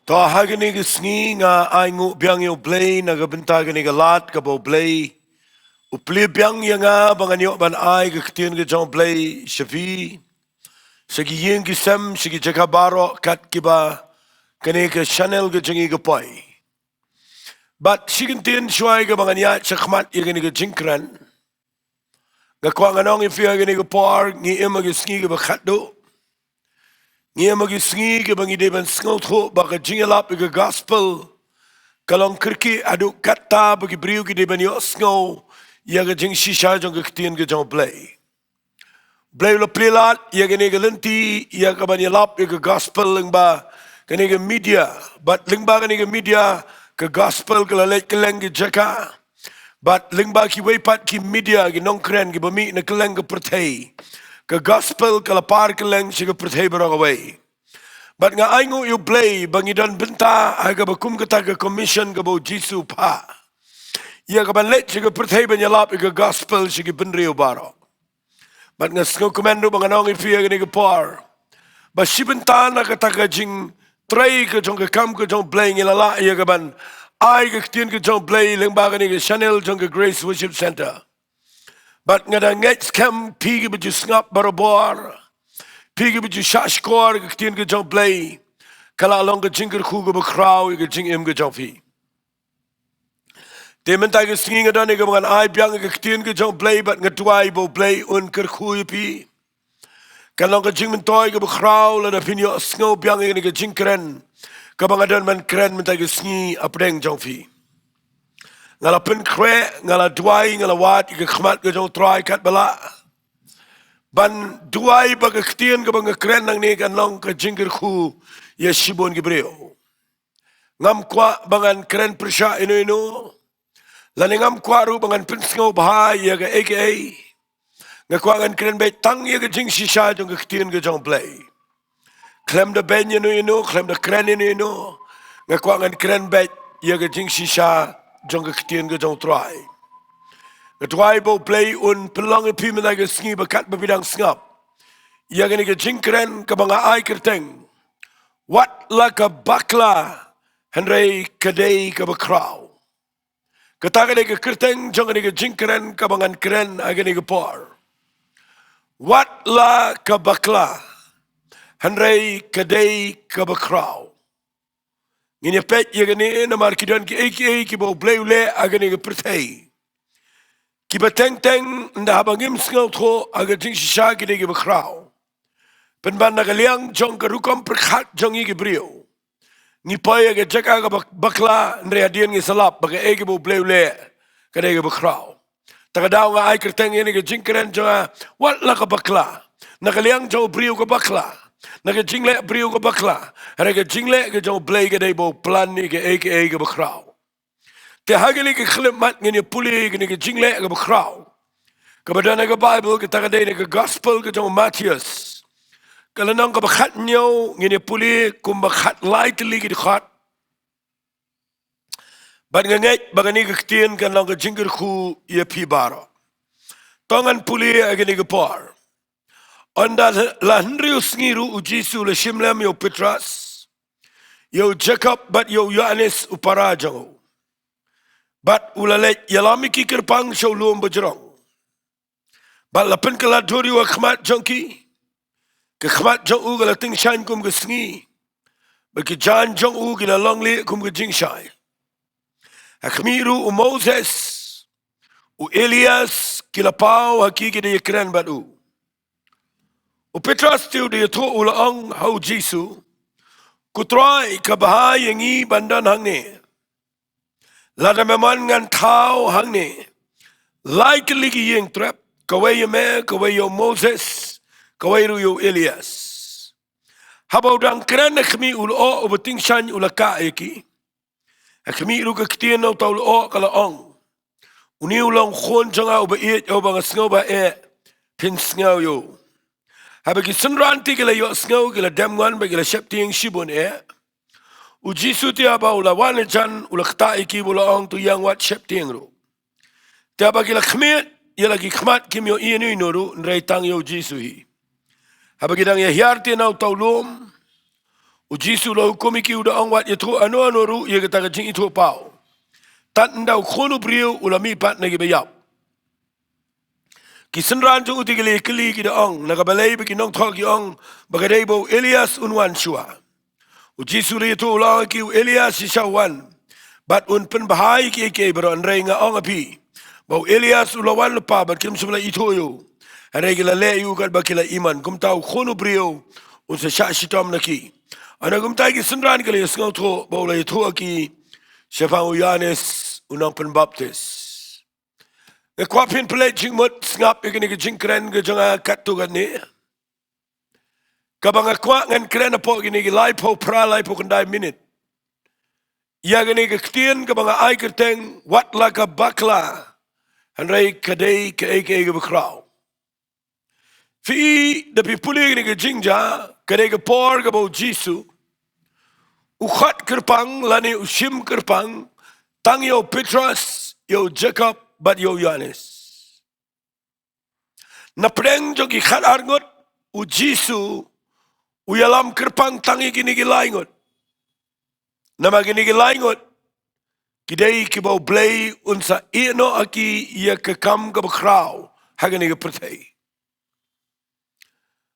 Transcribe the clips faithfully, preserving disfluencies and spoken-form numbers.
To ha kane ka sngi nga ainguh biang ïa U Blei na ka bynta kane ka lad kaba U Blei u plie biang ïa nga ba ngan ïoh ban ai ka ktien ka jong U Blei sha phi, sha ki ïing ki sem, sha ki jaka baroh kat kiba kane ka channel ka jong ngi ka poi. Bad shi kyntien shuwa kaba ngan ïaid shakhmat ïa kane ka jingkren, nga kwah ngan ong ïa phi ha kane ka por ngi im ha ka sngi kaba khatduh. Ngi im ha ka sngi kaba ngi dei ban sngewthuh ba ka jingïalap ïa ka gospel ka long kyrkieh haduh katta ba ki briew ki dei ban ïohsngew ïa ka jingshisha jong ka ktien ka jong U Blei. U Blei u la plie lad ïa kane ka lynti ïa ka ban ïalap ïa ka gospel lyngba kane ka media. Bad lyngba kane ka media ka gospel ka la leit kylleng ki jaka. Bad lyngba kiwei pat ki media, ki nongkren kiba mih na kylleng ka pyrthei, ka gospel ka la par kylleng sha ka pyrthei baroh kawei. Bad nga ainguh ïa U Blei ba ngi don bynta ha kaba kum kata ka commission kaba U Jisu u phah ïa ka ban leit sha ka pyrthei ban ïalap ïa ka gospel sha ki bynriew baroh. Bad nga sngewkmen ruh ba ngan ong ïa phi ha kane ka por ba shi bynta na kata ka jingtrei ka jong ka kam ka jong U Blei ngi la lah ïa ka ban ai ka ktien ka jong U Blei lyngba kane ka channel jong ka Grace Worship Centre. Bad nga da ngeit skhem phi kiba ju sngap barabor, phi kiba ju shahshkor ka ktien ka jong U Blei, ka la long ka jingkyrkhu kaba khraw ïa ka jingim ka jong phi. Te mynta ka sngi nga don ïa kaba ngan ai biang ïa ka ktien ka jong U Blei bad nga duwai ba U Blei un kyrkhu ïa phi. Kan long ka jingmyntoi kaba khraw lada phin ïohsngew biang ïa kane ka jingkren kaba nga don ban kren mynta ka sngi hapdeng jong phi. Nga la pynkhreh, nga la duwai, nga la wad ïa ka khmat ka jong U Trai katba lah ban duwai ba ka ktien kaba nga kren nangne kan long ka jingkyrkhu ïa shibun ki briew. Ngam kwah ba ngan kren pyrshah ïano ïano, lane ngam kwah ruh ba ngan pynsngewbha ïa kaei kaei. Nga kwah ngan kren beit tang ïa ka jingshisha jong ka ktien ka jong U Blei. Khlem da beiñ ïano ïano, khlem da kren ïano ïano, nga kwah ngan kren beit ïa ka jingshisha jong ka ktien ka jong U Trai. Nga duwai ba U Blei un pynlong ïa phi mynta ka sngi ba katba phi dang sngap ïa kane ka jingkren kaba nga ai kyrteng, Wat la ka bakla, hynrei ka dei kaba khraw. Kata ka dei ka kyrteng jong kane ka jingkren kaba ngan kren ha kane ka por. Wat la ka bakla, hynrei ka dei kaba khraw. Ngin ïa peit ïa kane namar ki don kiei kiei kiba U Blei u leh ha kane ka pyrthei, kiba teng teng ynda haba ngim sngewthuh ha ka jingshisha ki dei kiba khraw. Pynban na ka liang jong ka rukom pyrkhat jong ngi ki briew, ngi poi ha ka jaka kaba bakla, hynrei hadien ngi sa lap ba kaei kaba U Blei u leh ka dei kaba khraw. Ta ka daw nga ai kyrteng ïa kane ka jingkren jong nga, Wat la ka bakla. Na ka liang jong u briew ka bakla, na ka jingleh briew ka bakla, hynrei ka jingleh ka jong U Blei ka dei ba u plan ïa kaei kaei kaba khraw. Te ha kane ka khyllipmat ngin ïa pule ïa kane ka jingleh kaba khraw kaba don ha ka Baibl, kata ka dei na ka Gospel ka jong u Mathaios, ka lynnong kaba khathynñiew. Ngin ïa pule kumba khatlai tylli ki dkhot. Bad nga ngeit ba kane ka ktien kan long ka jingkyrkhu ïa phi baroh. To ngan pule ha kane ka por. Ynda la hynriew sngi ruh u Jisu u la shim lem ïa u Petros, ïa u Jakob bad ïa u Ïohannes u para jong u. Bad u la leit ïalam ïa ki kyrpang sha u lum bajrong. Bad la pynkylla dur ïa u ha khmat jong ki. Ka khmat jong u ka la tyngshaiñ kum ka sngi, bad ki jaiñ jong u ki la long lieh kum ka jingshai. Ha khmih ruh u Moses, u Elias, ki la paw ha ki, ki da ïakren bad u. U Petros te u da ïathuh, u la ong ha u Jisu, Ko Trai, ka bha ïa ngi ban don hangne. Lada me mon ngan thaw hangne lai tylli ki ïing trep, kawei ïa me, kawei ïa u Moses, kawei ruh ïa u Elias. Haba u dang kren ha khmih u lyoh uba tyngshaiñ u la kah ïa ki. Ha khmih ruh ka ktien na uta u lyoh ka la ong, Une u long u Khun jong nga uba ïeit, ha uba nga sngewbha eh, phin sngew ïa u. Haba ki synran te ki la ïohsngew, ki la dem wan bad ki la sheptieng shibun eh. U Jisu te haba u la wan hajan u la ktah ïa ki bad u la ong, To ïeng wat sheptieng ruh. Te haba ki la khmied, ïa la ki khmat kim ïohi ïano ïano ruh, hynrei tang ïa u Jisu hi. Haba ki dang ïahiar te na uta u lum, U Jisu u la hukum ïa ki, u da ong, wat ïathuh hano hano ruh ïa kata ka jingithuhpaw, tad ynda u Khun u briew u la mihpat na kiba ïap. Ki synran jong u te ki la ïakylli, ki da ong, na ka balei ba ki nongthoh ki ong ba ka dei ba u Elias un wan shuwa? U Jisu u la ïathuh, u la ong ïa ki, u Elias shisha u wan bad un pynbha ïa kiei kiei baroh. Hynrei nga ong ïa phi ba u Elias u la wan lypa bad kim shym la ithuh ïa u, hynrei ki la leh ïa u katba ki la ïohi. Kumta u Khun u briew un sa shah shitom na ki. Hynda kumta ki synran ki la ïasngewthuh ba u la ïathuh ïa ki shaphang u Ïoannis u nongpynbaptis. Nga kwah phin peit jingmut sngap ïa kane ka jingkren ka jong nga katto katne. Kaba nga kwah ngan kren hapoh kine ki laiphew phra, laiphew khyndai minit, ïa kane ka ktien kaba nga ai kyrteng, wat la ka bakla, hynrei ka dei kaei kaei kaba khraw. Phi i, da phi pule ïa kane ka jingjia, ka dei ka por kaba u Jisu u khot kyrpang lane u shim kyrpang tang ïa u Petros, ïa u Jakob bad ïa u Ïoannis. Na pdeng jong ki khatar ngut, u Jisu u ïalam kyrpang tang ïa kine ki lai ngut. Namar kine ki lai ngut ki dei kiba u Blei un sa ïehnoh ha ki ïa ka kam kaba khraw ha kane ka pyrthei.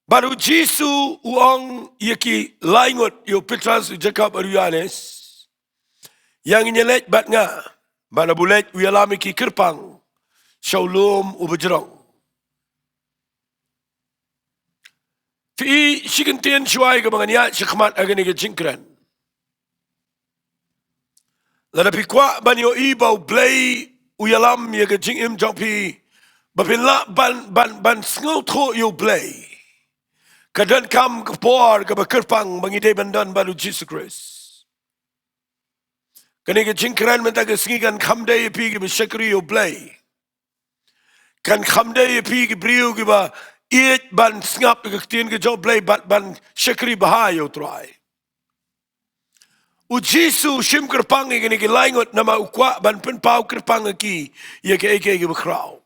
Bad u Jisu u ong ïa ki lai ngut, ïa u Petros, u Jakob, u Ïoannis, ïa ngin ïaleit bad nga. Bad haba u leit u ïalam ïa ki kyrpang sha u lum uba jrong. Phi i, shi kyntien shuwa ïa kaba ngan ïaid shakhmat ha kane ka jingkren, lada phi kwah ban ïohi ba u Blei u ïalam ïa ka jingim jong phi, ba phin lah ban, ban, ban sngewthuh ïa u Blei, ka donkam ka por kaba kyrpang ba ngi dei ban don bad u Jisu Khrist. Kane ka jingkren mynta ka sngi kan kham dei ïa phi kiba shakri ïa u Blei. Kan kham dei ïa phi ki briew kiba ïeit ban sngap ïa ka ktien ka jong u Blei bad ban shakri bha ïa u Trai. U Jisu u shim kyrpang ïa kine ki lai ngut namar u kwah ban pynpaw kyrpang ïa ki ïa kaei kaei kaba khraw.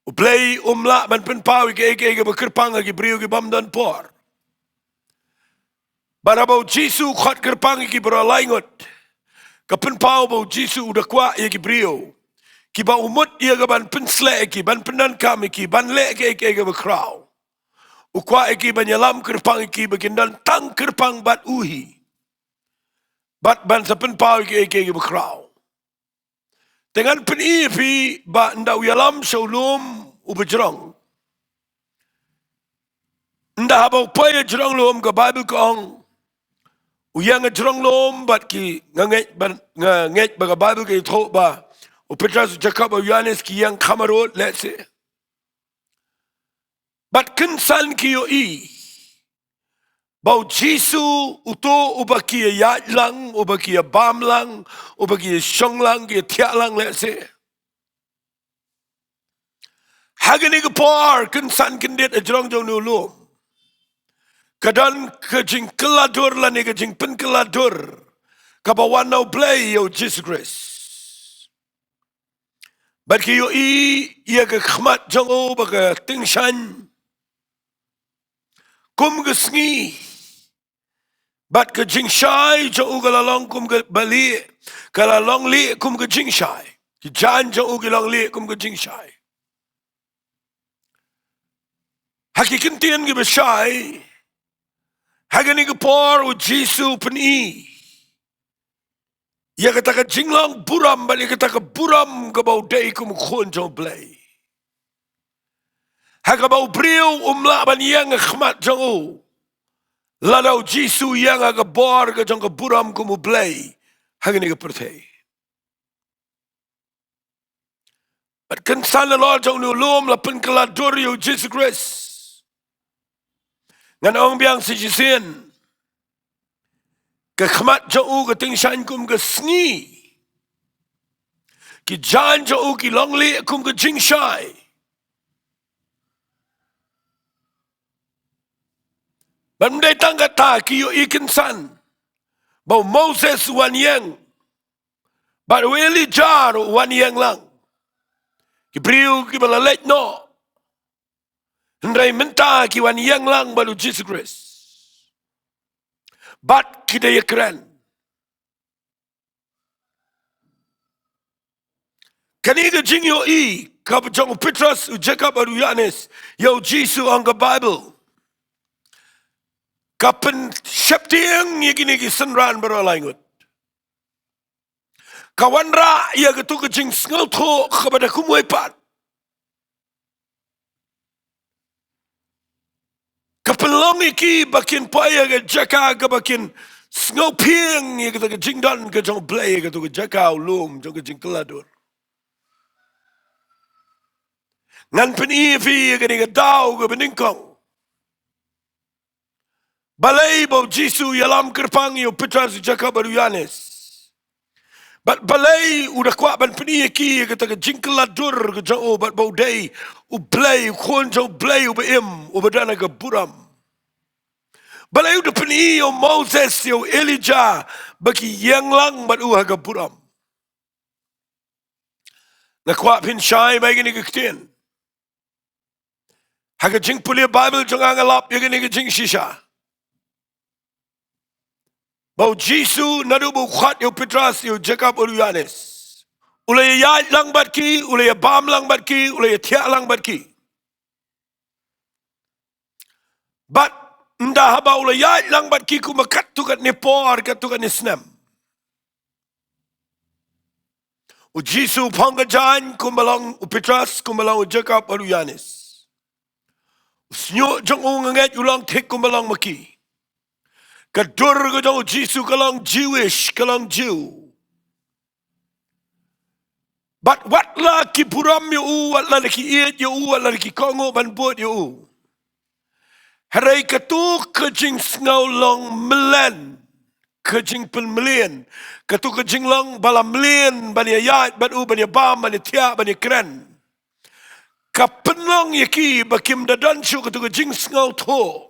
U Blei um lah ban pynpaw ïa kaei kaei kaba kyrpang ha ki briew ki bym don por. Bad haba u Jisu u khot kyrpang ïa ki baroh lai ngut, ka pynpaw ba u Jisu u da kwah ïa ki briew kiba u mut ïa ka ban pynshlur ïa ki, ban pyndonkam ïa ki, ban leh kaei kaei kaba khraw. U kwah ïa ki ban ïalam kyrpang ïa ki ba kin don tang kyrpang bad u hi, bad ban sa pynpaw ïa kaei kaei kaba khraw. Te ngan pyni ïa phi ba ynda u ïalam sha u lum uba jrong, ynda haba u poi ha jrong lum, ka Baibl ka ong, u ïeng ha jrong lum bad ki, nga ngeit ba, nga ngeit ba ka Baibl ka ïathuh ba u Petros, u Jakob, u Ïoannis ki ïeng kham harud lehse. Bad kynsan ki ïohi ba u Jisu uto uba ki ïaid lang, uba ki ïabam lang, uba ki ïashong lang, ki ïathiah lang lehse, ha kane ka por kynsan kyndit ha jrong jong une u lum ka don ka jingkylla dur lane ka jingpynkylla dur kaba wan na u Blei ïa u Jisu Khrist. Bad ki ïohi ïa ka khmat jong u bad ka tyngshaiñ kum ka sngi, bad ka jingshai jong u ka la long kum kaba lieh, ka la long lieh kum ka jingshai. Ki jaiñ jong u ki long lieh kum ka jingshai. Ha ki kyntien kiba shai, ha kane ka por u Jisu u pyni ïa kata ka jinglong burom bad ïa kata ka burom kaba u dei kum u Khun jong u Blei. Ha kaba u briew um lah ban ïeng ha khmat jong u, lada u Jisu u ïeng ha ka bor ka jong ka burom kum u Blei ha kane ka pyrthei. Bad kynsan halor jong une u lum la pynkylla dur ïa u Jisu Khrist. Ngan ong biang sa shisien, ka khmat jong u ka tyngshaiñ kum ka sngi, ki jaiñ jong u ki long lieh kum ka jingshai. Bad ym dei tang kata, ki ïohi kynsan ba u Moses u wan ïeng, bad u Elijah ruh u wan ïeng lang. Ki briew kiba la leit noh, hynrei mynta ki wan ïeng lang bad u Jisu Khrist. bad ki da ïakren. Kane ka jingïohi kaba jong u Petros, u Jakob bad u Ïoannis ïa u Jisu, ong ka Baibl, ka pynsheptieng ïa kine ki synran baroh laingut. Ka wanrah ïa katu ka jingsngewthuh kaba da kumwei pat. Ka pynlong ïa ki ba kin poi ha ka jaka kaba kin sngewphieng ïa kata ka jingdon ka jong U Blei ha katu ka jaka, u lum jong ka jingkylla dur. Ngan pyni ïa phi ïa kane ka daw kaba nyngkong. Balei ba u Jisu u ïalam kyrpang ïa u Petros, u Jakob bad u Ïoannis? Bad balei u da kwah ban pyni ïa ki ïa kata ka jingkylla dur ka jong u, bad ba u dei U Blei, u Khun jong U Blei uba im, uba don ha ka burom? Balei u da pyni ïa u Moses, ïa u Elijah, ba ki ïeng lang bad u ha ka burom? Nga kwah phin shai bha ïa kane ka ktien. Ha ka jingpule Baibl jong nga, nga lap ïa kane ka jingshisha, ba u Jisu naduh ba u khot ïa u Petros, ïa u Jakob, ïa u Ïoannis, u la ïaid lang bad ki, u la ïabam lang bad ki, u la ïathiah lang bad ki. Bad ynda haba u la ïaid lang bad ki kumba katto katne por, katto katne snem, u Jisu u phong ka jaiñ kumba long u Petros, kumba long u Jakob bad u Ïoannis. U shñiuh jong u, nga ngeit, u long thik kumba long ma ki. Ka dur ka jong u Jisu ka long Jewish, ka long Jiw. Bad wat la ki burom ïa u, wat la ki ïeit ïa u, wat la ki kohnguh ban bud ïa u, hynrei katu ka jingsngew long mlien, ka jingpynmlien, katu ka jinglong ba la mlien ban ïaid bad u, ban ïabam, ban ïathiah, ban ïakren, ka pynlong ïa ki ba kim da don shuh katu ka jingsngewthuh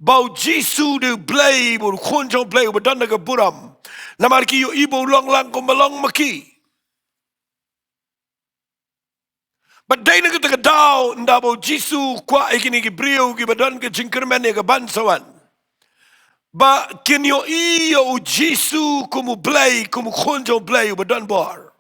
ba u Jisu u dei U Blei, ba u Khun jong U Blei uba don ha ka burom. Namar ki ïohi ba u long lang kumba long ma ki. Bad dei na kata ka daw, ynda ba u Jisu u kwah ïa kine ki briew kiba don ka jingkyrmen ïa ka ban sa wan, ba kin ïohi ïa u Jisu kum U Blei, kum u Khun jong U Blei uba don bor.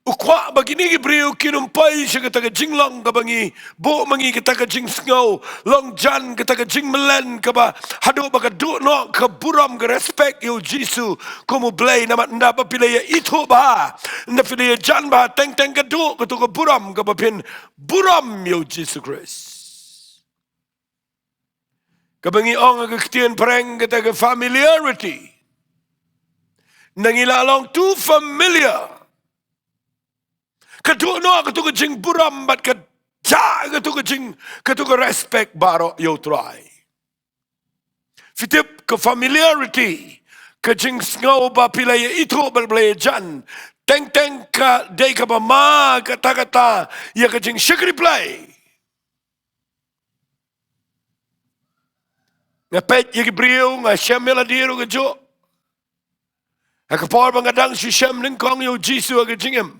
U kwah ba kine ki briew kin ym poi sha kata ka jinglong kaba ngi buh ma ngi kata ka jingsngew long jan, kata ka jingmlien, kaba haduh ba ka duh noh ka burom, ka respect ïa u Jisu kum U Blei. Namar ynda ba phi la ïaithuh bha, ynda phi la ïajan bha, teng teng ka duh katu ka burom kaba phin burom ïa u Jisu Khrist. Kaba ngi ong ha ka ktien phareng kata ka familiarity. Ynda ngi la long too familiar, ka duh noh katu ka jingburom bad ka jah katu ka jing, katu ka respect baroh ïa u Trai. Phi tip, ka familiarity, ka jingsngew ba phi la ïaithuh bad ba la ïajan, teng teng ka dei kaba ma kata kata ïa ka jingshakri Blei. Nga peit ïa ki briew, nga shem ïa lade ruh kajuh. Ha ka por ba nga dang shu shem nyngkong ïa u Jisu ha ka jingim,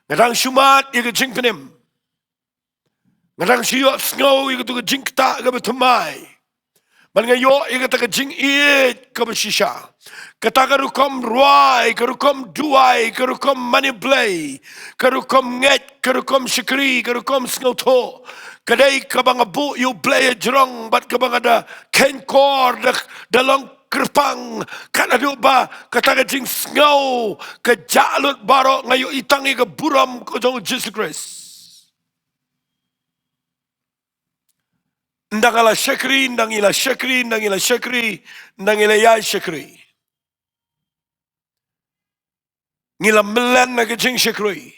nga dang shu mad ïa ka jingpynim. Nga dang shu ïohsngew ïa katu ka jingktah kaba thymmai. Bad nga ïoh ïa kata ka jingïeit kaba shisha. Kata ka rukom rwai, ka rukom duwai, ka rukom mane Blei, ka rukom ngeit, ka rukom shakri, ka rukom sngewthuh, ka dei kaba nga buh ïa u Blei hajrong bad kaba nga da kheiñkor, da, da long kyrpang, kat haduh ba kata ka jingsngew ka jah lut baroh, nga ïohi tang ïa ka burom ka jong u Jisu Khrist. Ynda nga la shakri, ynda ngi la shakri, ynda ngi la shakri, ynda ngi la ïai shakri, ngi la mlien na ka jingshakri.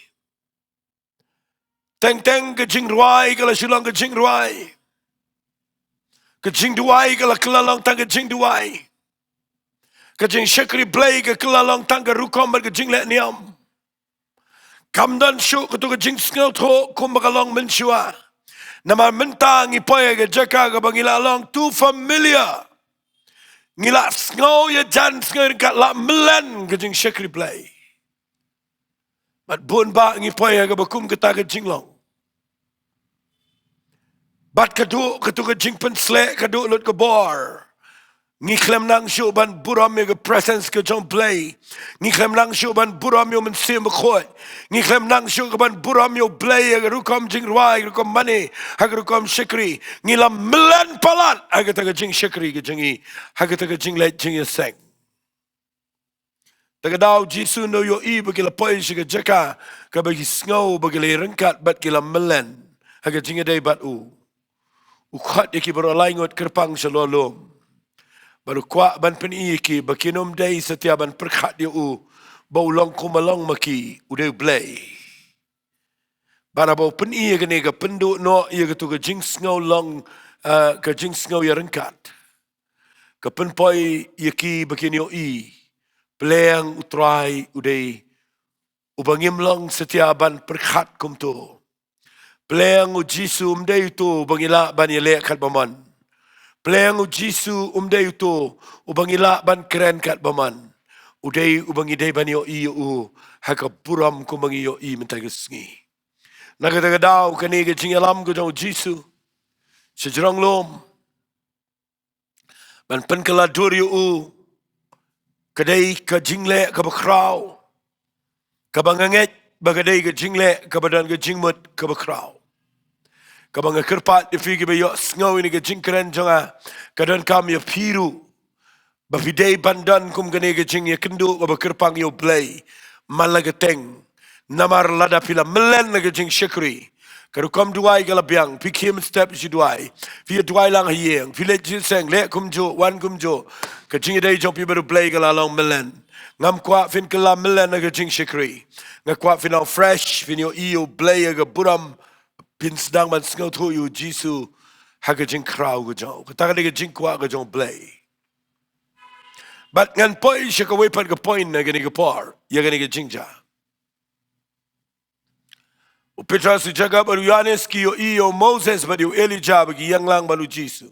Teng teng ka jingrwai ka la shu long ka jingrwai. Ka jingduwai ka la kylla long tang ka jingduwai. Ka jingshakri Blei ka kylla long tang ka rukom bad ka jingleh niam. Kam don shuh katu ka jingsngewthuh kumba ka long mynshuwa. Namar mynta ngi poi ha ka jaka kaba ngi la long too familiar. Ngi la sngew ïajan, sngew ïaryngkat, la mlien ka jingshakri Blei. Bad bun bah ngi poi ha kaba kum kata ka jinglong. Bad ka duh katu ka jingpynsleh, ka duh lut ka bor. Ngi khlem nang shuh ban burom ïa ka presence ka jong Blei. Ngi khlem nang shuh ban burom ïa u Mynsiem Bakhuid. Ngi khlem nang shuh ka ban burom ïa u Blei ïa ka rukom jingrwai, rukom mane, ha ka rukom shakri. Ngi la mlien palat ha kata ka jingshakri ka jong ngi, ha kata ka jingleit jingïaseng. Te ka daw Jisu u ïohi ba ki la poi sha ka jaka kaba ki sngew ba ki la ryngkat bad ki la mlien ha ka jingïadei bad u. U khot ïa ki baroh laingut kyrpang sha lawlum, bad u kwah ban pyni ïa ki ba kin ym dei satia ban pyrkhat ïa u ba u long kum ba long ma ki, u dei u Blei. Bad haba u pyni ïa kane ka pynduh noh ïa katu ka jingsngew long, eh, ka jingsngew ïaryngkat, ka pynpoi ïa ki ba kin ïohi, pleng u Trai u dei uba ngim long satia ban pyrkhat kumto. Pleng u Jisu um dei uto uba ngi lah ban ïaleh katba mon. Pleng u Jisu um dei uto uba ngi lah ban kren katba mon. U dei uba ngi dei ban ïohi ïa u ha ka burom kumba ngi ïohi mynta ka sngi. Na kata ka daw kane ka jingïalam ka jong u Jisu sha jrong lum ban pynkylla dur ïa u, ka dei ka jingleh kaba khraw, kaba nga ngeit ba ka dei ka jingleh kaba don ka jingmut kaba khraw. Kaba nga kyrpad ïa phi kiba ïohsngew ïa kane ka jingkren jong nga, ka donkam ïa phi ruh ba phi dei ban don kum kane ka jingïakynduh kaba kyrpang ïa u Blei man la ka teng. Namar lada phi la mlien na ka jingshakri, ka rukom duwai ka la biang, phi khie mynstep sha duwai, phi ïa duwai lang ha ïing, phi leit jingïaseng, leh kumjuh, wan kumjuh, ka jingïadei jong phi bad u Blei ka la long mlien. Ngam kwah phin kylla mlien na ka jingshakri. Nga kwah phin long fresh, phin ïohi ïa u Blei ha ka burom, phin sdang ban sngewthuh ïa u Jisu ha ka jingkhraw ka jong u. Kata ka dei ka jingkwah ka jong u Blei. Bad ngan poi sha kawei pat ka point na kane ka por, ïa kane ka jingjia. U Petros, u Jakob bad u Ïohannes ki ïohi ïa u Moses bad ïa u Elijah ba ki ïeng lang bad u Jisu.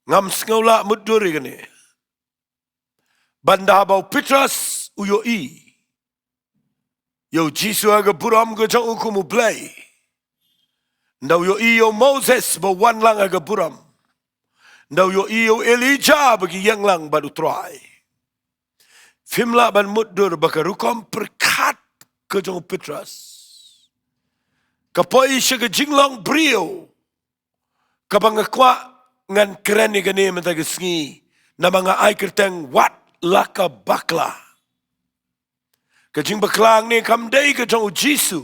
Ngam sngew lah mutdur ïa kane. Bad ynda haba u Petros u ïohi ïa u Jisu ha ka burom ka jong u kum u Blei, ynda u ïohi ïa u Moses ba u wan lang ha ka burom, ynda u ïohi ïa u Elijah ba ki ïeng lang bad u Trai, phim lah ban mutdur ba ka rukom pyrkhat ka jong u Petros ka poi sha ka jinglong briew kaba nga kwah ngan kren ïa kane mynta ka sngi, namar nga ai kyrteng Wat La Ka Bakla. Ka jingbakla hangne kam dei ka jong u Jisu.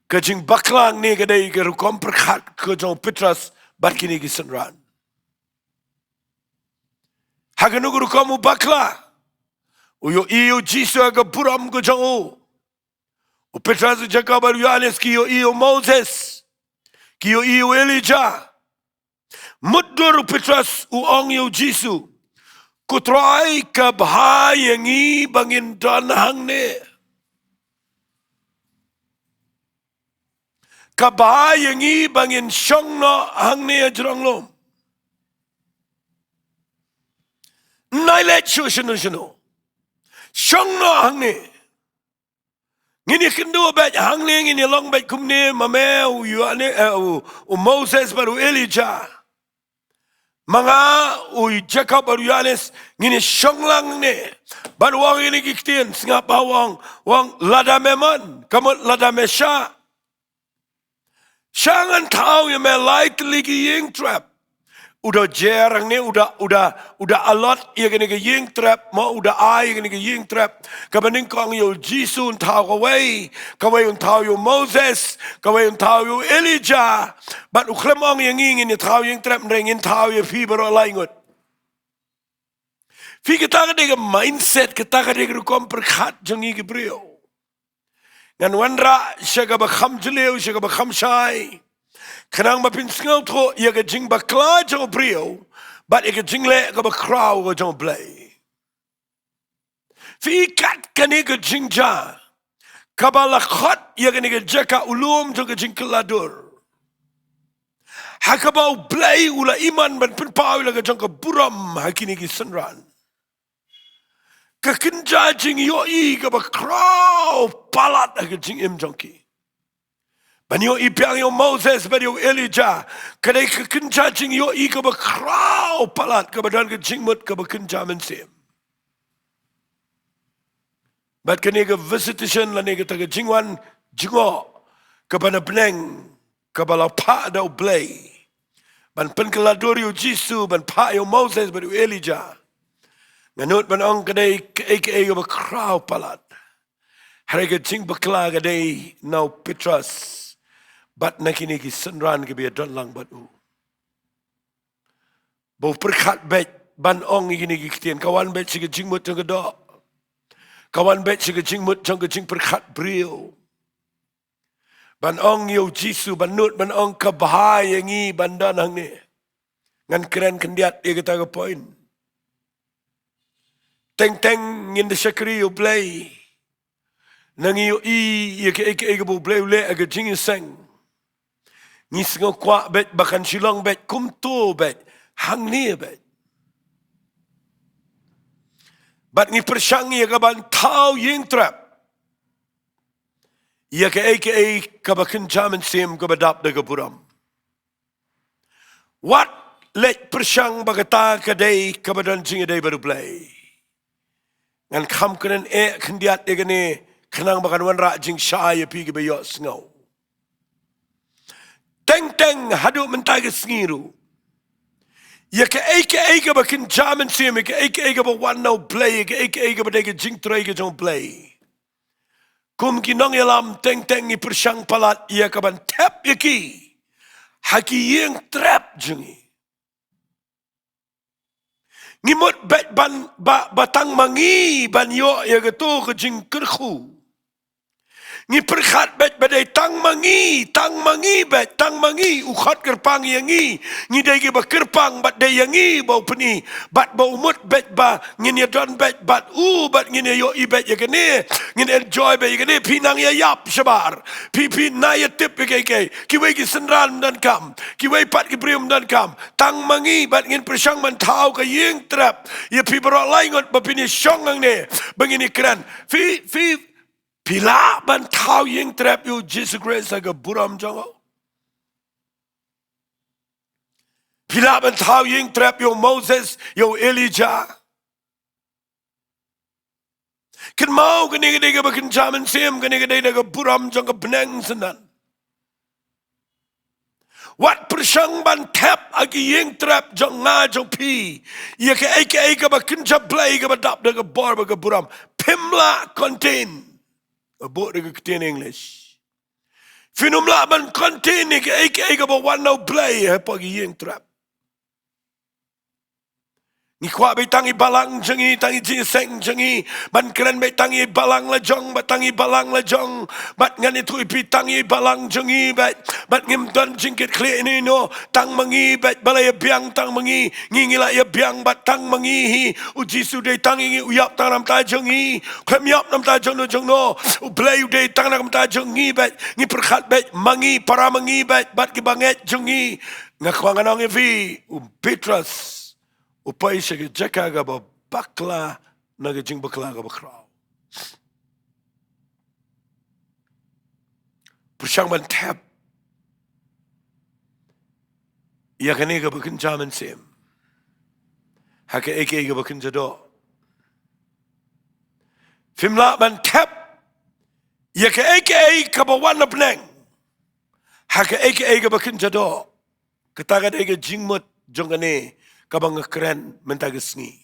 Ka jingbakla hangne ka dei ka rukom pyrkhat ka jong u Petros bad kine ki synran. Ha kano ka rukom u bakla? U ïohi ïa u Jisu ha ka burom ka jong u. U Petros, u Jakob bad u Ïohannes ki ïohi ïa u Moses, ki ïohi ïa u Elijah. Mutdur u Petros u ong ïa u Jisu, "Ko Trai, ka bha ïa ngi ba ngin don hangne. Ka bha ïa ngi ba ngin shong noh hangne ha jrong lum. Nai leit shuh shano shano, shong noh hangne. Ngin ïakynduh beit hangne, ngin ïalong beit kumne, ma me, u Ïoanne, eh, u, u Moses bad u Elijah. Ma nga, u Jakob bad u Ïohannes, ngin ïashong lang hangne." Bad u ong ïa kine ki ktien, sngap ba u ong, u ong, "Lada me mon, ka mut lada me shah, shah ngan thaw ïa me lai tylli ki ïing trep." U da jer hangne, u da, u da, u da allot ïa kane ka ïing trep, mo, u da ai ïa kane ka ïing trep. Kaba nyngkong ïa u Jisu un thaw kawei, kawei un thaw ïa u Moses, kawei un thaw ïa u Elijah. Bad u khlem ong ïa ngi ngin ïa thaw ïing trep, hynrei ngin thaw ïa phi baroh lai ngut. Phi, kata ka dei ka mindset, kata ka dei ka rukom pyrkhat jong ngi ki briew. Ngan wanrah sha kaba kham jylliew, sha kaba kham shai, khnang ba phin sngewthuh ïa ka jingbakla jong u briew bad ïa ka jingleh kaba khraw ka jong u Blei. Phi, kat kane ka jingjia kaba la khot ïa kane ka jaka u lum jong ka jingkylla dur, ha kaba u Blei u la imlang ban pynpaw ïa la ka jong ka burom ha kine ki synran, ka kynja jingïohi kaba khraw palat ha ka jingim jong ki. Ban ïohi biang ïa u Moses bad ïa u Elijah ka dei ka kynja jingïohi kaba khraw palat, kaba don ka jingmut kaba kynja mynsiem. Bad kane ka visitation lane kata ka jingwan jngoh kaba na bneng kaba la phah da U Blei ban pynkylla dur ïa u Jisu, ban phah ïa u Moses bad u Elijah, nga nud ban ong ka dei kaei kaei kaba khraw palat. Hynrei ka jingbakla ka dei na u Petros bad na kine ki synran kiba ïadon lang bad u. Ba u pyrkhat beit ban ong ïa kine ki ktien, ka wan beit sha ka jingmut jong ka doh, ka wan beit sha ka jingmut jong ka jingpyrkhat briew. Ban ong ïa u Jisu, ban nud ban ong, ka bha ïa ngi ban don hangne. Ngan kren khyndiat ïa kata ka point. Teng teng ngin da shakri ïa U Blei, nang ïohi ïa kaei kaei kaba U Blei u leh ha ka jingïaseng. Ngi sngew kwah beit ba kan shu long beit kumto beit, hangne beit. Bad ngi pyrshang ïa ka ban thaw ïing trep ïa kaei kaei kaba kynja mynsiem kaba dap da ka burom. Wat leit pyrshang ba kata ka dei kaba don jingïadei bad U Blei. Ngan kham kren eh khyndiat ïa kane khnang ba kan wanrah jingshai ïa phi kiba ïohsngew. Teng teng haduh mynta ka sngi ruh, ïa kaei kaei kaba kynja mynsiem, ïa kaei kaei kaba wan na U Blei, ïa kaei kaei kaba dei ka jingtrei ka jong U Blei, kum ki nongïalam teng teng ngi pyrshang palat ïa ka ban thep ïa ki ha ki ïing trep jong ngi. Ngi mut beit ban ba, ba tang ma ngi ban ïoh ïa kato ka jingkyrkhu. Ngi pyrkhat beit ba dei tang ma ngi, tang ma ngi beit, tang ma ngi, u khot kyrpang ïa ngi. Ngi dei kiba kyrpang bad dei ïa ngi ba u pyni, bad ba u mut beit ba ngin ïadon beit bad u, bad ngin ïa ïohi beit ïa kane, ngin enjoy beit ïa kane. Phi nang ïa ïap shabar, phi, phi nang ïa tip ïa kaei kaei. Kiwei ki synran ym donkam, kiwei pat ki briew ym donkam. Tang ma ngi bad ngin pyrshang ban thaw ka ïing trep ïa phi baroh laingut ba phin ïa shong hangne ba ngin ïa kren. Phi, phi, phi lah ban thaw ïing trep ïa u Jisu Khrist ha ka burom jong u? Phi lah ban thaw ïing trep ïa u Moses, ïa u Elijah? Kynmaw, kane ka dei kaba kynja mynsiem, kane ka dei da ka burom jong ka bneng synran. Wat pyrshang ban thep ha ki ïing trep jong nga jong phi ïa kaei kaei kaba kynja Blei kaba dap da ka bor bad ka burom. Phim lah contain. Ka bor da ka ktien English. Phin ym lah ban contain ïa kaei kaei kaba wan na U Blei hapoh ki ïing trep. Ngi kwah beit tang i balang jong ngi, tang i jingïaseng jong ngi, ban kren beit tang i balang la jong, bad tang i balang la jong, bad ngan ïathuh ïa phi, tang i balang jong ngi beit, bad ngim don jingkitkhlieh ïano ïano. Tang ma ngi beit ba la ïa biang, tang ma ngi, ngi, ngi la ïa biang, bad tang ma ngi hi. U Jisu dei tang ïa ngi, u ïap tang na ka bynta jong ngi, khlem ïap na ka bynta jongno jongno. U Blei u dei tang na ka bynta jong ngi beit. Ngi pyrkhat beit ma ngi, para ma ngi beit, bad kiba ngeit jong ngi. Nga kwah ngan ong ïa phi, u Petros u poi sha ka jaka kaba bakla na ka jingbakla kaba khraw. Pyrshang ban thep ïa kane kaba kynja mynsiem ha kaei kaei kaba kynja doh. Phim lah ban thep ïa kaei kaei kaba wan na bneng ha kaei kaei kaba kynja doh. Kata ka dei ka jingmut jong kane kaba nga kren mynta ka sngi.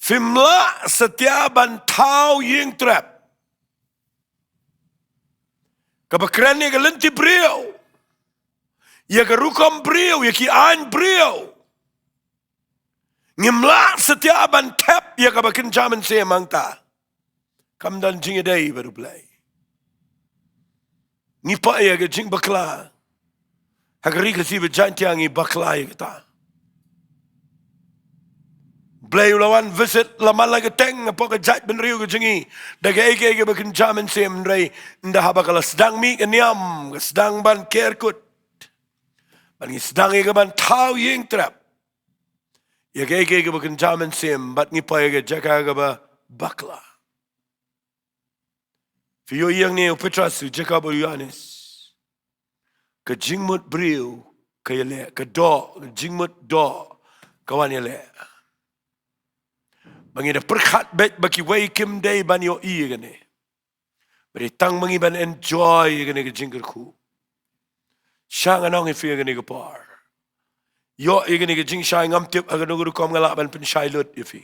Phim lah satia ban thaw ïing trep kaba kren ïa ka lynti briew, ïa ka rukom briew, ïa ki aiñ briew. Ngim lah satia ban thep ïa kaba kynja mynsiem hangta. Kam don jingïadei bad U Blei. Ngi poi ïa ka jingbakla. Ha ka Ri Khasi bad Jaintia ngi bakla ïa kata. Blei u la wan visit, la man la ka teng hapoh ka jaitbynriew ka jong ngi da kaei kaei kaba kynja mynsiem, hynrei ynda haba ka la sdang mih ka niam, ka sdang ban ker kut, bad ngi sdang ïa ka ban thaw ïing trep ïa kaei kaei kaba kynja mynsiem, bad ngi poi ïa ka jaka kaba bakla. Phi ïohi hangne u Petros, u Jakob, u Ïohannes. Ka jingmut briew ka ïaleh, ka doh, ka jingmut doh ka wan ïaleh. Ba ngi da pyrkhat beit ba kiwei kim dei ban ïohi ïa kane. Ba dei tang ma ngi ban enjoy ïa kane ka jingkyrkhu. Sha ngan ong ïa phi ïa kane ka por, ïoh ïa kane ka jingshai, ngam tip ha kano ka rukom nga lah ban pynshai lut ïa phi.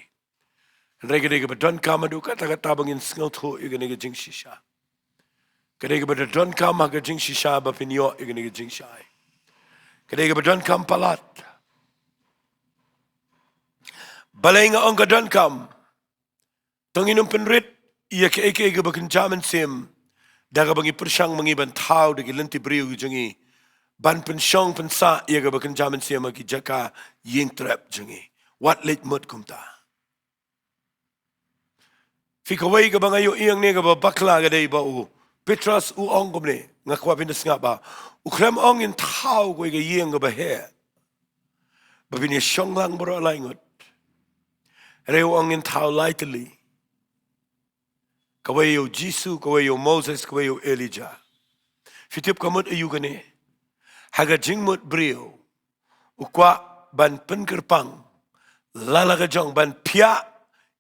Hynrei ka dei kaba donkam haduh katta katta ba ngin sngewthuh ïa kane ka jingshisha. Ka dei kaba donkam ha ka jingshisha ba phin ïoh ïa kane ka jingshai. Ka dei kaba donkam palat. Balei nga ong ka donkam? To ngin ym pynrit ïa kaei kaei kaba kynja mynsiem da kaba ngi pyrshang ma ngi ban thaw da ki lynti briew ki jong ngi, ban pynshong pynsah ïa kaba kynja mynsiem ha ki jaka ïingtrep jong ngi. Wat leit mut kumta. Phi, kawei kaba nga ïohi hangne kaba bakla ka dei ba u Petros u ong kumne, nga kwah phin da sngap ba u khlem ong ngin thaw kawei ka ïing kaba heh ba phin ïa shong lang baroh lai ngut. Hynrei u ong ngin thaw lai tylli. Kawei ïa u Jisu, kawei ïa u Moses, kawei ïa u Elijah. Phi tip ka mut aïu kane? Ha ka jingmut briew u kwah ban pynkyrpang la la ka jong, ban phiah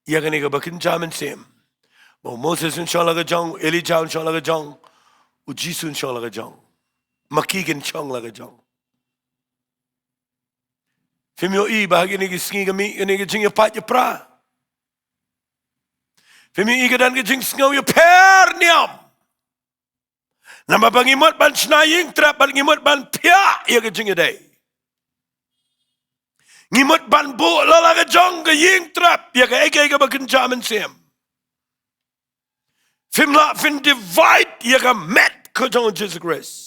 ïa kane kaba kynja mynsiem. Ba u Moses un shong la ka jong, u Elijah un shong la ka jong, u Jisu un shong la ka jong. Ma ki kin shong la ka jong. Phim ïohi ba ha kine ki sngi ka mih kane ka jingïapait ïapra? Phim ïohi ka don ka jingsngew ïapher niam? Namar ba ngi mut ban shna ïingtrep bad ngi mut ban phiah ïa ka jingïadei. Ngi mut ban buh la la ka jong ka ïingtrep ïa kaei kaei kaba kynja mynsiem. Phim lah phin divide ïa ka met ka jong u Jisu Khrist.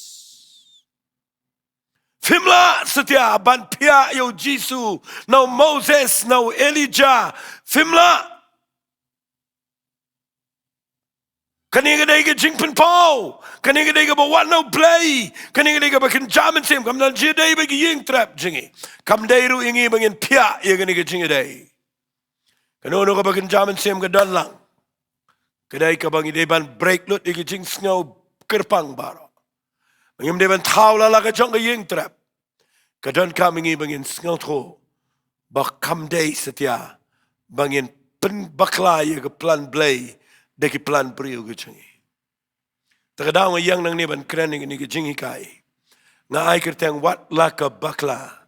Phim lah satia ban phiah ïa u Jisu na u Moses na u Elijah. Phim lah. Kane ka dei ka jingpynpaw. Kane ka dei kaba wan na u Blei. Kane ka dei kaba kynja mynsiem. Kam don jingïadei bad ki ïingtrep jong ngi. Kam dei ruh ïa ngi ba ngin phiah ïa kane ka jingïadei. Kano kano kaba kynja mynsiem ka don lang, ka dei kaba ngi dei ban break lut ïa ki jingsngew kyrpang baroh. Ba ngim dei ban thaw la la ka jong ka ïingtrep. Ka donkam ïa ngi ba ngin sngewthuh ba kam dei satia ba ngin pynbakla ïa ka plan Blei da ki plan briew ka jong ngi. Te ka daw nga ïeng nangne ban kren ïa kane ka jinghikai, nga ai kyrteng wat la ka bakla.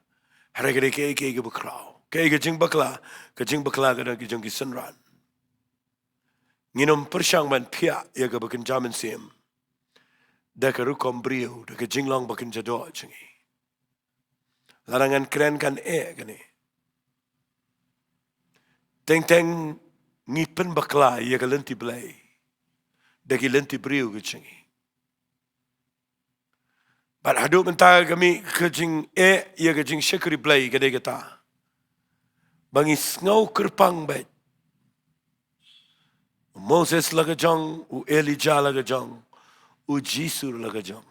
Hynrei ka dei kaei kaei kaba khraw, kaei ka jingbakla? Ka jingbakla ka don ka jong ki synran. Ngin ym pyrshang ban phiah ïa kaba kynja mynsiem da ka rukom briew, da ka jinglong ba kynja doh jong ngi. Lada ngan kren kan eh kane. Teng teng ngi pynbakla ïa ka lynti Blei da ki lynti briew ka jong ngi. Bad haduh mynta ka mih ka jingeh ïa ka jingshakri Blei ka dei kata ba ngi sngew kyrpang beit. U Moses la ka jong, u Elijah la ka jong, u Jisu la ka jong,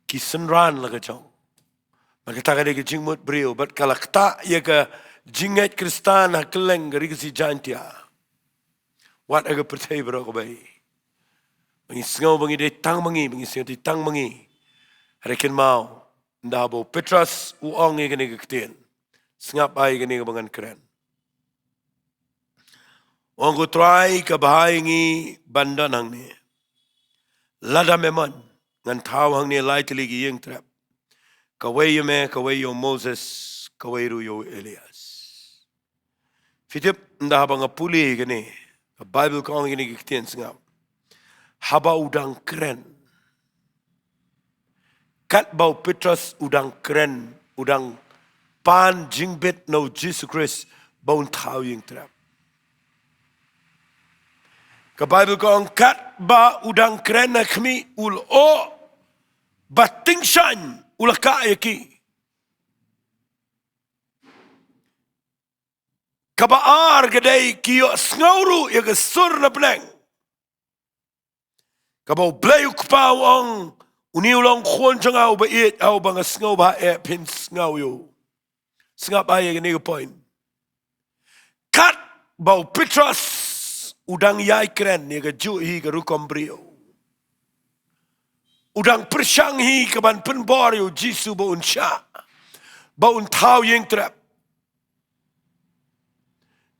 ki synran la ka jong. Bad kata ka dei ka jingmut briew bad ka la ktah ïa ka jingngeit Khristan ha kylleng ka Ri Khasi Jaiñtia. Wat ha ka pyrthei baroh kawei. Ba ngi sngew ba ngi dei tang ma ngi, ba ngi sngew dei tang ma ngi. Hynrei kynmaw, ynda ba u Petros u ong ïa kane ka ktien, sngap ïa kane kaba ngan kren. U ong, ko Trai, ka bha ïa ngi ban don hangne. Lada me mon, ngan thaw hangne lai tylli ki ïingtrep. Kawei ïa me, kawei ïa u Moses, kawei ruh ïa u Elias. Phi tip, ynda haba nga pule kane ka Baibl ka ong kine ki ktien, sngap. Haba u dang kren, katba u Petros u dang kren, u dang pan jingbit na u Jisu Khrist ba un thaw ïingtrep. Ka Baibl ka ong katba u dang kren ha khmih, u lyoh ba tyngshaiñ u la kah ïa ki. Kaba ar ka dei ki ïohsngew ruh ïa ka sur na bneng. Kaba U Blei U Kpa u ong, une u long Khun jong nga uba ïeit, ha uba nga sngewbha eh, phin sngew ïa u. Sngap ïa kane ka point. Katba u Petros u dang ïai kren ïa kajuh hi ka rukom briew, U dang pyrshang hi ka ban pynbor ïa u Jisu ba un shah, ba un thaw ïing trep.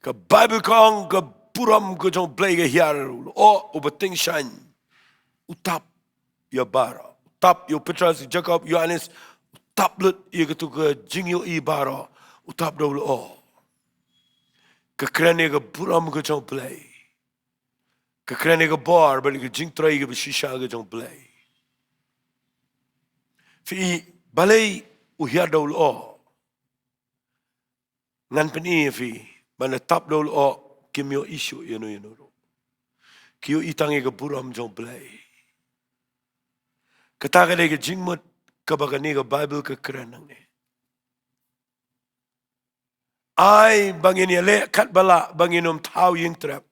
Ka Baibl ka ong ka burom ka jong u Blei ka hiar, u lyoh uba tyngshaiñ u tap ïa baroh. U tap ïa u Petros, Jakob, Ïoannis, u tap lut ïa katu ka jingïohi baroh, u tap da u lyoh. Ka kren ïa ka burom ka jong u Blei. Ka kren ïa ka bor bad ka jingtrei kaba shisha ka jong u Blei. Phi i, balei u hiar da u lyoh? Ngan pyni ïa phi, ban da tap da u lyoh kim ïohi shuh ïano ïano ruh. Ki ïohi tang ïa ka burom jong u Blei. Kata ka dei ka jingmut kaba kane ka Baibl ka kren nangne. Ai ba ngin ïaleh katba lah ba ngin ym thaw ïing trep.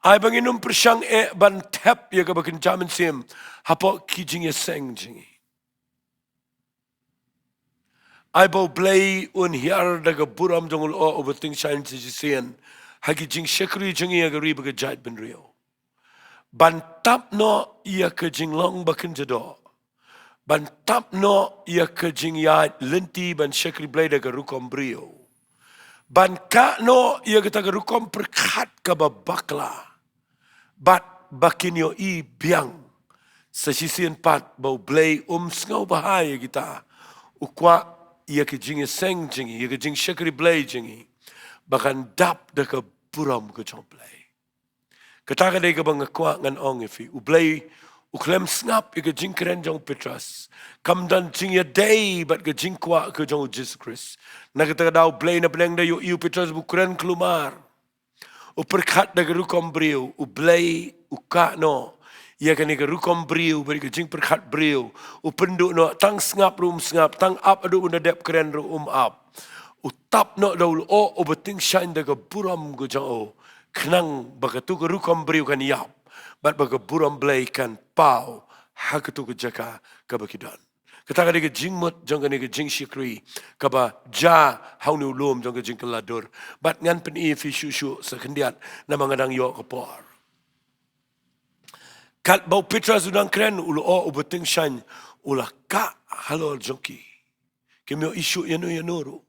Ai ba ngin ym pyrshang eh ban thep ïa kaba kynja mynsiem hapoh ki jingïaseng jong ngi. Ai ba u Blei un hiar da ka burom jong u lyoh uba tyngshaiñ sa shisien ha ki jingshakri jong ngi ha ka ri bad ka jaitbynriew. Ban tap noh ïa ka jinglong ba kynja doh. Ban tap noh ïa ka jingïaid lynti ban shakri Blei da ka rukom briew. Ban kah noh ïa kata ka rukom pyrkhat kaba bakla. Bad ba kin ïohi biang sa shisien pat ba u Blei um sngewbha ïa kita. U kwah ïa ka jingïaseng jong ngi, ïa ka jingshakri Blei jong ngi, ba kan dap da ka burom ka jong u Blei. Kata ka dei kaba nga kwah ngan ong ïa phi. U Blei u khlem sngap ïa ka jingkren jong u Petros. Kam don jingïadei bad ka jingkwah ka jong u Jisu Khrist. Na kata ka daw u Blei na bneng da ïohi ïa u Petros ba u kren kulmar. U pyrkhat da ka rukom briew, u Blei u kah noh ïa kane ka rukom briew bad ka jingpyrkhat briew. U pynduh noh, tang sngap ruh um sngap, tang ap haduh un da dep kren ruh um ap. U tap noh da u lyoh uba tyngshaiñ da ka burom ka jong u, khnang ba katu ka rukom briew kan ïap bad ba ka burom Blei kan paw ha katu ka jaka kaba ki don. Kata ka dei ka jingmut jong kane ka jingshakri kaba jia ha une u lum jong ka jingkylla dur. Bad ngan pyni ïa phi shuh shuh sa khyndiat namar nga dang ïoh ka por. Katba u Petros u dang kren, u lyoh uba tyngshaiñ u la kah halor jong ki. Kim ïohi shuh ïano ïano ruh.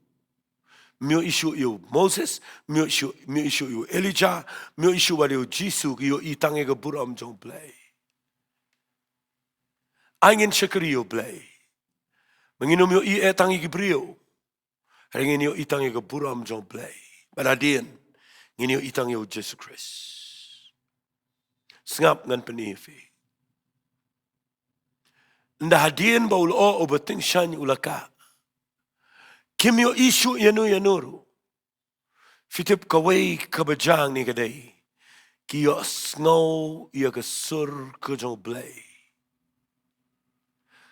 Ym ïohi shuh ïa u Moses, ym ïohi shuh, ym ïohi shuh ïa u Elijah, ym ïohi shuh wat ïa u Jisu, ki ïohi tang ïa ka burom jong u Blei. Ai ngin shakri ïa u Blei ba ngin ym ïohi eh tang ïa ki briew. Hynrei ngin ïohi tang ïa ka burom jong u Blei. Bad hadien ngin ïohi tang ïa u Jisu Khrist. Sngap ngan pyni ïa phi. Ynda hadien ba u lyoh uba tyngshaiñ u la kah, kim ïohi shuh ïano ïano ruh. Phi tip kawei kaba jia hangne ka dei, ki ïohsngew ïa ka sur ka jong u Blei.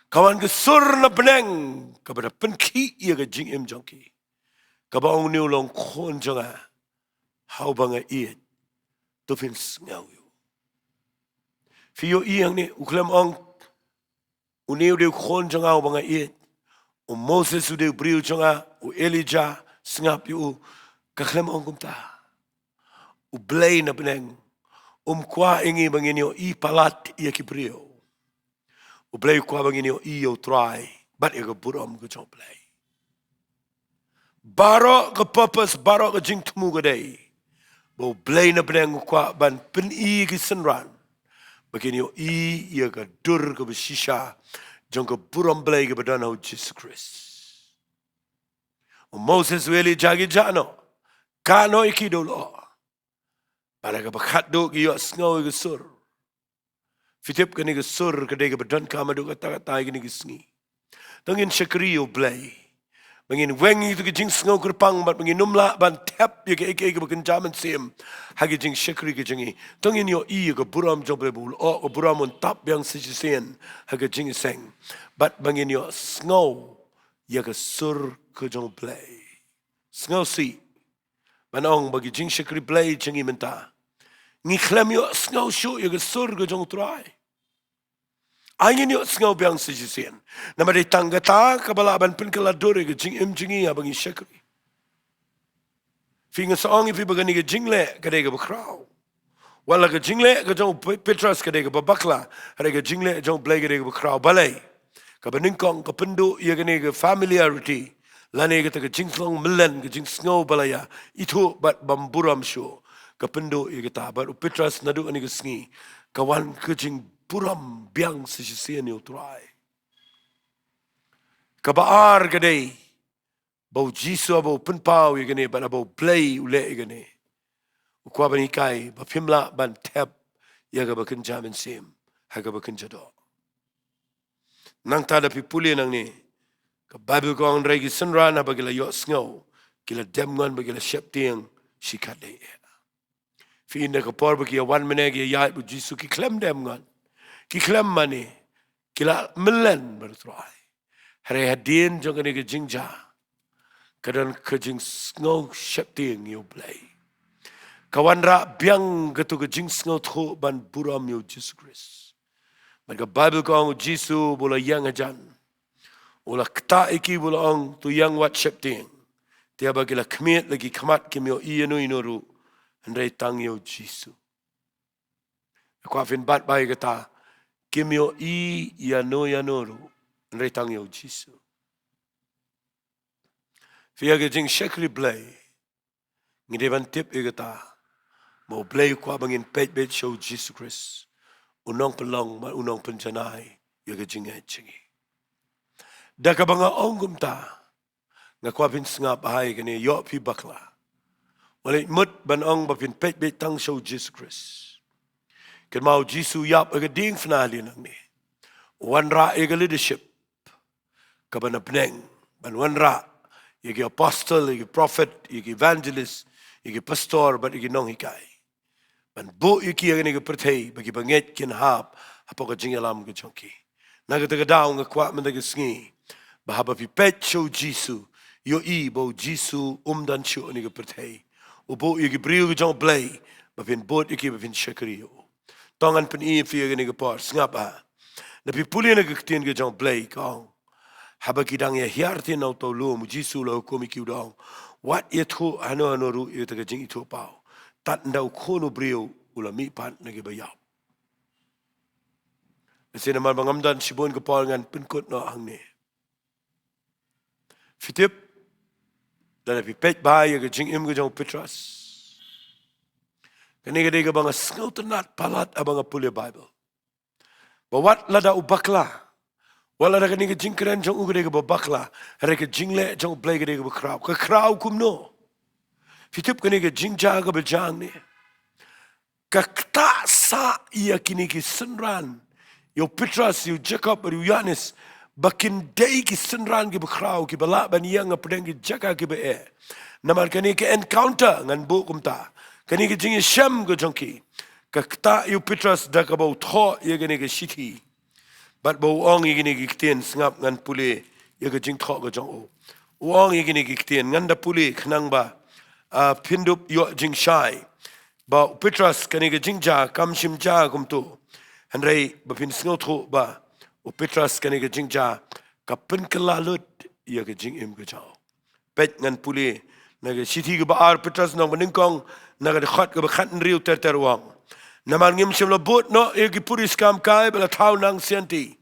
Ka wan ka sur na bneng kaba da pynkhih ïa ka jingim jong ki, kaba ong, une u long u khun jong nga ha uba nga ïeit, to phin sngew ïa u. Phi ïohi hangne, u khlem ong, une u dei u khun jong nga uba nga ïeit. U Moses u dei u briew jong nga, u Elijah, sngap ïa u. Ka khlem ong kumta. U Blei na bneng um kwah ïa ngi ba ngin ïohi palat ïa ki briew. U Blei u kwah ba ngin ïohi ïa u Trai bad ïa ka burom ka jong u Blei. Baroh ka purpose, baroh ka jingthmu ka dei ba u Blei na bneng u kwah ban pyni ïa ki synran ba kin ïohi ïa ka dur kaba shisha jong ka burom Blei kaba don ha u Jisu Khrist. U Moses, u Elijah, ki jah noh, kah noh ïa ki da u lyoh. Bad ha kaba khatduh ki ïohsngew ïa ka sur. Phi tip kane ka sur ka dei kaba donkam haduh katta katta ha kine ki sngi. To ngin shakri ïa u Blei ba ngin weng ïa kito ki jingsngew kyrpang bad ba ngin ym lah ban thep ïa kaei kaei kaba kynja mynsiem ha ki jingshakri ki jong ngi. To ngin ïohi ïa ka burom jong u Blei ba u lyoh ka burom un tap biang sa shisien ha ka jingïaseng. Bad ba ngin ïohsngew ïa ka sur ka jong u Blei. Sngewsih ban ong ba ki jingshakri Blei jong ngi mynta, ngi khlem ïohsngew shuh ïa ka sur ka jong u Trai. Ai ngin ïohsngew biang sa shisien. Namar dei tang kata kaba lah ban pynkylla dur ïa ka jingim jong ngi haba ngi shakri. Phi, nga sa ong ïa phi ba kane ka jingleh ka dei kaba khraw. Wat la ka jingleh ka jong u Pe-, Petros ka dei kaba bakla, hynrei ka jingleh jong u Blei ka dei kaba khraw. Balei? Kaba nyngkong ka pynduh ïa kane ka familiarity, lane kata ka jingsngew mlien, ka jingsngew ba la ïa ithuh bad bym burom shuh. Ka pynduh ïa kata, bad u Petros naduh kane ka sngi ka wan ka jingburom biang sa shisien ïa u Trai. Kaba ar ka dei ba u Jisu haba u pynpaw ïa kane, bad haba u Blei u leh ïa kane, u kwah ban hikai ba phim lah ban thep ïa kaba kynja mynsiem ha kaba kynja doh. Nangta da phi pule nangne, ka Baibl ka ong, hynrei ki synran haba ki la ïohsngew, ki la dem ngon bad ki la sheptieng shikatdei eh. Phi i na ka por ba ki ïa wan mynne ki ïa ïaid bad u Jisu, ki khlem dem ngon, ki khlem mane, ki la mlien bad u Trai. Hynrei hadien jong kane ka jingjia ka don ka jingsngew sheptieng ïa u Blei. Ka wanrah biang kato ka jingsngewthuh ban burom ïa u Jisu Khrist. Bad ka Baibl ka ong u Jisu ba u la ïeng hajan, u la ktah ïa ki ba u la ong, to ïeng wat sheptieng. Te haba ki la khmied la ki khmat, kim ïohi ïano ïano ruh hynrei tang ïa u Jisu. Nga kwah phin bat bha ïa kata, kim ïohi ïano ïano ruh hynrei tang ïa u Jisu. Phi, ïa ka jingshakri Blei, ngi dei ban tip ïa kata, ba u Blei u kwah ba ngin peit beit sha u Jisu Khrist, u nongpynlong bad u nongpynjanai ïa ka jingngeit jong ngi. Da kaba nga ong kumta, nga kwah phin sngap bha ïa kane, ïoh phi bakla. Wat leit mut ban ong ba phin peit beit tang sha u Jisu Khrist. Kynmaw, u Jisu u ïap ha ka diengphna hadien nangne. U wanrah ïa ka leadership kaba na bneng, ban wanrah ïa ki apostle, ïa ki prophet, ïa ki evangelist, ïa ki pastor bad ïa ki nonghikai, ban buh ïa ki ha kane ka pyrthei ba ki bangeit kin hap hapoh ka jingïalam ka jong ki. Na kata ka daw nga kwah mynta ka sngi ba haba phi peit sha u Jisu, ïohi ba u Jisu um don shuh ha kane ka pyrthei. U buh ïa ki briew ka jong u Blei ba phin bud ïa ki, ba phin shakri ïa u. To ngan pyni ïa phi ha kane ka por, sngap bha. Da phi pule na ka ktien ka jong u Blei ka ong, haba ki dang ïa hiar ktien na uta u lum, u Jisu u la hukum ïa ki, u da ong, wat ïathuh hano hano ruh ïa kata ka jingithuhpaw, tad ynda u Khun u briew u la mihpat na kiba ïap. Lehse namar ba ngam don shibun ka por, ngan pynkut noh hangne. Phi tip, lada phi peit bha ïa ka jingim ka jong u Petros, kane ka dei kaba nga sngewtynnad palat haba nga pule Baibl. Ba wat lada u bakla, wat lada kane ka jingkren jong u ka dei kaba bakla, hynrei ka jingleh jong u Blei ka dei kaba khraw. Ka khraw kumno? Phi tip, kane ka jingjia kaba jia hangne ka ktah sah ïa kine ki synran, ïa u Petros, ïa u Jakob bad ïa u Ïoannis, ba kin dei ki synran kiba khraw, kiba lah ban ïeng hapdeng ki jaka kiba eh. Namar kane ka encounter, ngan buh kumta, kane ka jingïashem ka jong ki, ka ktah ïa u Petros da kaba u thoh ïa kane ka shithi bad ba u ong ïa kine ki ktien. Sngap, ngan pule ïa ka jingthoh ka jong u. U ong ïa kine ki ktien, ngan da pule khnang ba, ah, phin dup ïoh jingshai ba u Petros kane ka jingjia kam shym jia kumto, hynrei ba phin sngewthuh ba u Petros kane ka jingjia ka pynkylla lut ïa ka jingim ka jong u. Peit, ngan pule na ka shithi kaba ar Petros, lynnong ba nyngkong, na ka dkhot kaba khathynriew ter ter, u ong, namar ngim shym la bud noh ïa ki puriskam kai ba la thaw nang sianti,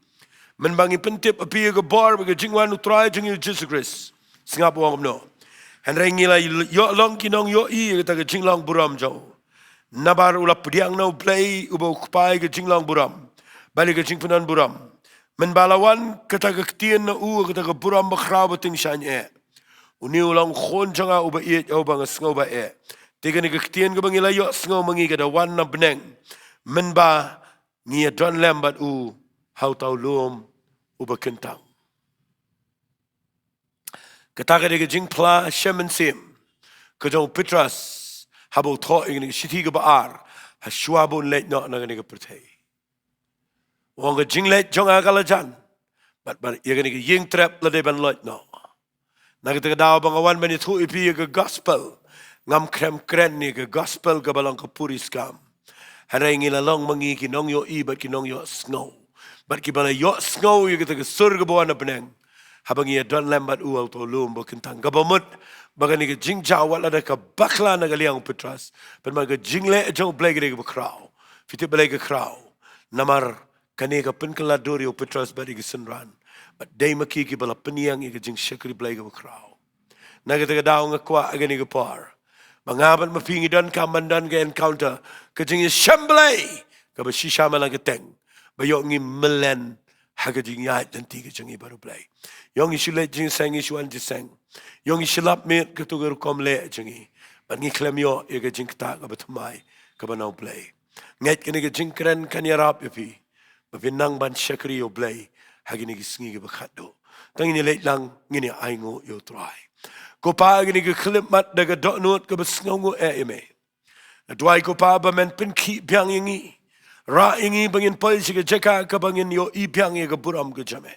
mynba ngi pyntip ha phi ïa ka bor bad ka jingwan u Trai jong ngi u Jisu Khrist. Sngap, u ong kumno: Hynrei ngi la ïoh long ki nongïohi ïa kata ka jinglong burom jong u, namar u la pdiang na u Blei uba u Kpa ïa ka jinglong burom bad ïa ka jingpyndon burom. Mynba la wan kata ka ktien na u, kata ka burom bakhraw ba tyngshaiñ eh, une u long u Khun jong nga uba ïeit, ha uba nga sngewbha eh. Te kane ka ktien kaba ngi la ïohsngew ma ngi ka da wan na bneng, mynba ngi ïadon lem bad u ha uta u lum uba kyntang. Kata ka dei ka jingphla shem mynsiem ka jong u Petros haba u thoh ïa kane ka shithi kaba ar, ha shuwa ba un leit noh na kane ka pyrthei. U ong, ka jingleit jong nga ka la jan, bad, bad ïa kane ka ïing trep la dei ban lait noh. Na kata ka daw ba nga wan ban ïathuh ïa phi ïa ka gospel, ngam khlem kren ïa ka gospel kaba long ka puriskam, hynrei ngi la long ma ngi ki nongïohi bad ki nongïohsngew, bad kiba la ïohsngew ïa kata ka sur kaba wan na bneng, Haba ngi ïa don lem bad u, u to lum ba kyntang. Kaba mut ba kane ka jingjaw wat la da ka bakla na ka liang u Petros, pynban ka jingleh jong U Blei ka dei kaba khraw. Phi tip balei ka khraw? Namar kane ka pynkylla dur ïa u Petros bad ïa ki synran. Bad dei ma ki kiba la pynïeng ïa ka jingshakri Blei kaba khraw. Na kata ka daw nga kwah ha kane ka por ba nga bad ma phi ngi donkam ban don ka encounter, ka jingïashem Blei kaba shisha man la ka teng, ba ïoh ngi mlien ha ka jingïaid lynti ka jong ngi bad U Blei. Ïoh ngi shu leit jingïaseng, ngi shu wan jingïaseng. Ïoh ngi shu lap miet katto ka rukom leh jong ngi. Bad ngi khlem ïoh ïa ka jingktah kaba thymmai kaba na U Blei. Ngeit kane ka jingkren kan ïarap ïa phi ba phin nang ban shakri ïa U Blei ha kine ki sngi kiba khatduh. Tang ngin ïa leit lang, ngin ïa ainguh ïa U Trai. Ko Pa, ha kine ki khyllipmat da ka dohnud kaba sngewnguh eh ïa me, nga duwai ko Pa ba men pynkhih biang ïa ngi. Rah ïa ngi ba ngin poi sha ka jaka kaba ngin ïohi biang ïa ka burom ka jong me,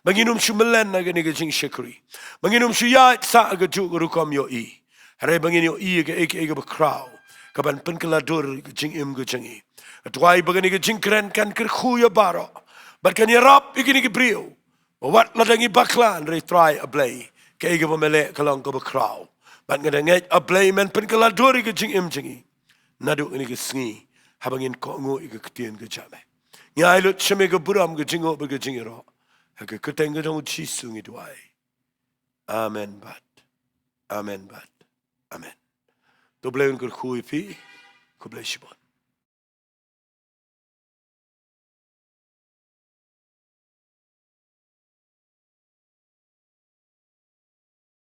ba ngin ym shu mlien ha kane ka jingshakri, ba ngin ym shu ïaid sah ha kajuh ka rukom ïohi. Hynrei ba ngin ïohi ïa kaei kaei kaba khraw, kaban pynkylla dur ïa ka jingim ka jong ngi. Nga duwai ba kane ka jingkren kan kyrkhu ïa baroh bad kan ïarap ïa kine ki briew ba wat lada ngi bakla, hynrei Trai A Blei, kaei kaba me leh ka long kaba khraw. Bad nga da ngeit A Blei men pynkylla dur ïa ka jingim jong ngi naduh kane ka sngi, haba ngin kohnguh ïa ka ktien ka jong me. Ngi ai lut sha me ka burom, ka jingnguh bad ka jingïaroh. Ha ka kyrteng ka jong U Jisu ngi duwai. Amen bad amen bad amen. To U Blei un kyrkhu ïa phi. Khublei shibun.